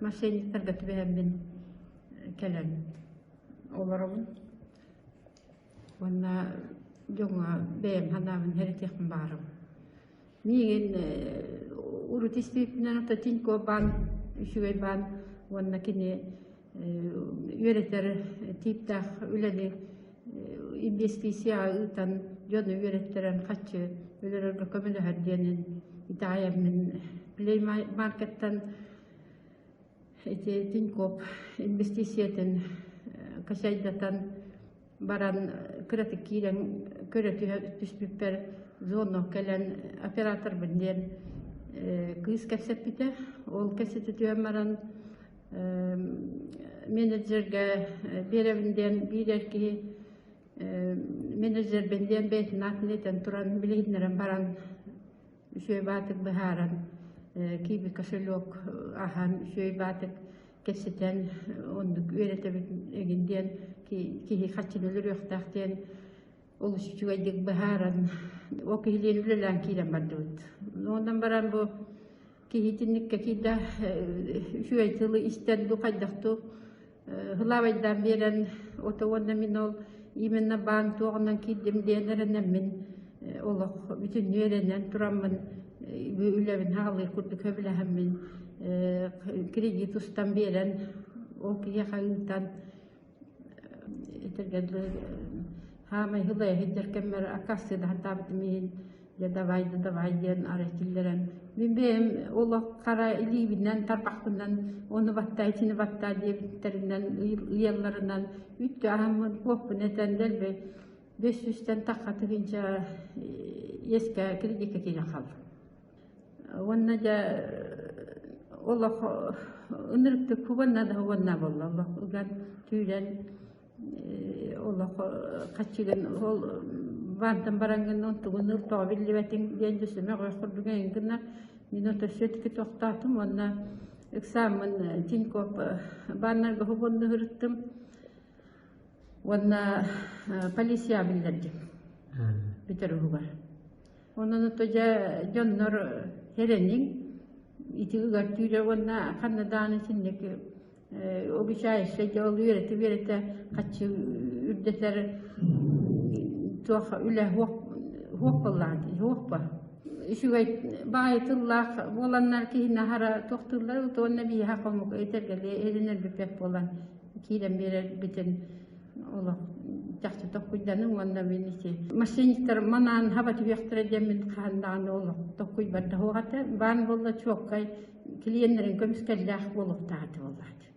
Мошенниктарга түбэһэммин кэлэн олоробун. Уонна дьоҥҥо бэйэм санаабын хэрэтиэхпин баҕарабын. Миигин урут истибиппинэн ото Тинькофф баан үчүгэй баан уонна кини үөрэтэр тииптээх үлэни инвестицияҕа ыытан дьону үөрэттэрэн харчы өлөрөргө көмөлөһөр диэнин итэҕэйэммин Play Market-тан ити Тинькофф инвестициятын качайдатан баран кыратык киирэн көрө түспүппэр звонок кэлэн операторбын диэн кыыс кэпсэппитэ. Ол кэпсэтэ түһэн баран менеджергэ биэрэбин диэн биир эр киһи менеджербин диэн бэйэтин аатын этэн туран билиһиннэрэн баран үчүгэй баатык быһааран киви кошелек аһан үчүгэй баатык кэпсэтэн оннук үөрэтэбит эҥин диэн киһи харчыны өлөрүөхтээх диэн олус үчүгэйдик быһааран ол киһилиин үлэлээн киирэн бардыбыт. Онон баран бу киһи итинниккэ киирдэ үчүгэй тылы истэн бу хайдах туу Һылаабайдаан биэрэн, ото уонна мин ол именно баан туоҕунан киирдим диэн эрэнэммин олох бүтүннүү эрэнэн тураммын үлэбин хаалыы курдук сөбүлэһэммин кредит устан биэрэн ол киһиэхэ ыытан этэргэ дылы хаамай һылайа сылдьар кэммэр аккаастыы сатаабытым иһин дьэ давай да давай диэн арай киллэрэн мин бэйэм олох хара илиибинэн тарбахпынан ону баттаа итини баттаа диэбиттэринэн ыйалларынан үттү аһаммын куоппун этэн дэлби бэс сүүстэн тахха тыһыынча иэскэ кредиккэ киирэн хааллым уонна дьэ олох ынырыктык кубанна да уонна буолла олох ыган түүрэн олох хаччыгын ол баантан бараҥҥын онтугун ыл тоҕо биллибэтиҥ диэн дьүсүмэх ох курдук эҥин гына мин ото все-таки тохтоотум уонна ыксааммын Тинькофф бааннарга хобуонна ыһырыттым уонна полиция биллэрдим бүтэр уһугар. Онон ото дьэ дьоннор эрэниҥ ити ыгар түүрэ уонна ханна даҕаны итинник обучающай дьэ ол үөрэтэ-үөрэтэ хаччы үрдэтэр туох үлэ суох суох буоллаҕа дии суох ба үчүгэй баҕайы тыллаах буоланнар киһини аһара туохтууллар уонна биһиэхэ хомук этэргэлии эрэнэрбиппэт буолан киирэн биэрэрбитин олох чахчы токкуйданым уонна мин ити мошенниктар манаан хаба түһүөхтэрэ диэммин хаһан даҕаны олох токкуйбар да суох этэ баан буолла чуоккай клиеннэрин көмүскэллээх буолуохтаах этэ буоллаҕа дии.